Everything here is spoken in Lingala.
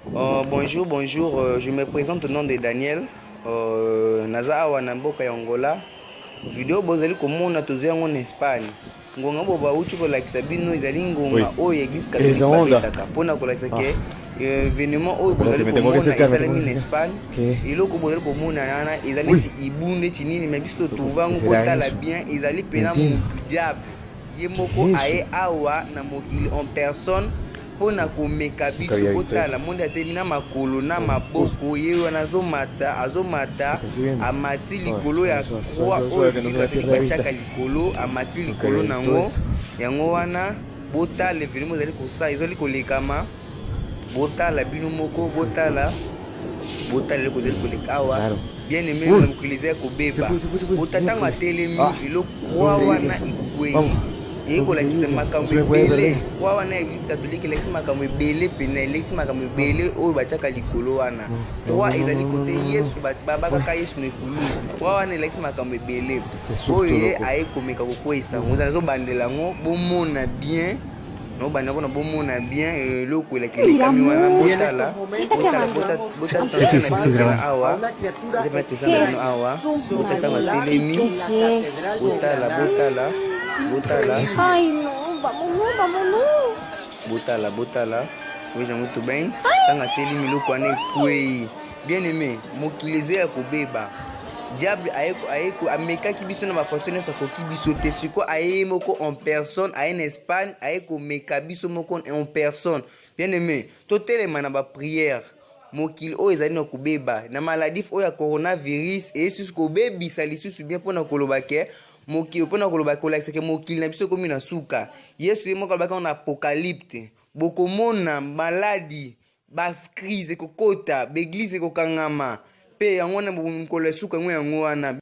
Bonjour, bonjour, je me présente au nom de Daniel. Naza awa na mboka ya Angola. Video bozali komona tozwi yango na Espagne. Ngonga bo bauti kolakisa bino ezali ngonga oyo église catholique babetaka mpona kolakisa ke événement oyo bozali komona esalemi na Espagne. Eloko bozali komona wana eza neti ibu neti nini, mais biso totrouve yango kotala bien, ezali mpena mutu diable ye moko aye awa na mokili en personne mpo na komeka biso. Botala monde atelemi na makolo na maboko, ye wana azomata, azomata, amati likolo ya croix oyo église catholique batiaka likolo, amati likolo nango. Yango wana botala événement ezali kosala, ezali kolekama. Botala bino moko, botala, botala eloko ezali koleka awa. Bien aimé, na mokili eza ya kobeba. Bota ntango atelemi, eloko croix wana ekwei, eye kolakisa makambo ebele. Croix wana ya église catholique elakisi makambo ebele pena, elakisi makambo ebele oyo batiaka likolo wana. Croix ezali kote Yesu babakaka Yesu na ekulusu. Croix wana elakisi makambo ebele oyo ye aye komeka kokweyisa yango. Ozala azobandela yango, bomona bien, nobanda mpona bomona bien eloko elekami wana. Botala, botala, bota tension na bino mpena awa, bota tension na bino awa. Bota ntango atelemi, botala, botala, botala. Ay, no, vámonos, vámonos. Botala, botala. Veja muito bem, ntango atelemi, eloko wana ekwei. Bien aimé, mokili eza ya kobeba. Diable aye amekaki biso na bafaçon nyonso, akoki biso te. Sikoyo aye moko en personne, aye na Espagne, aye komeka biso moko en personne. Bien aimé, totelema na baprière. Mokili oyo ezali na kobeba na maladie oyo ya coronavirus, eye susu kobebisa lisusu bien mpona koloba ke mokili, mpona koloba kolakisa ke mokili na biso ekomi na suka. Yesu ye moko alobaki yango na Apocalypse: bokomona maladie, bacrise ekokota, baéglise ekokangama, mpe yango wana mokolo ya suka yango, yango wana.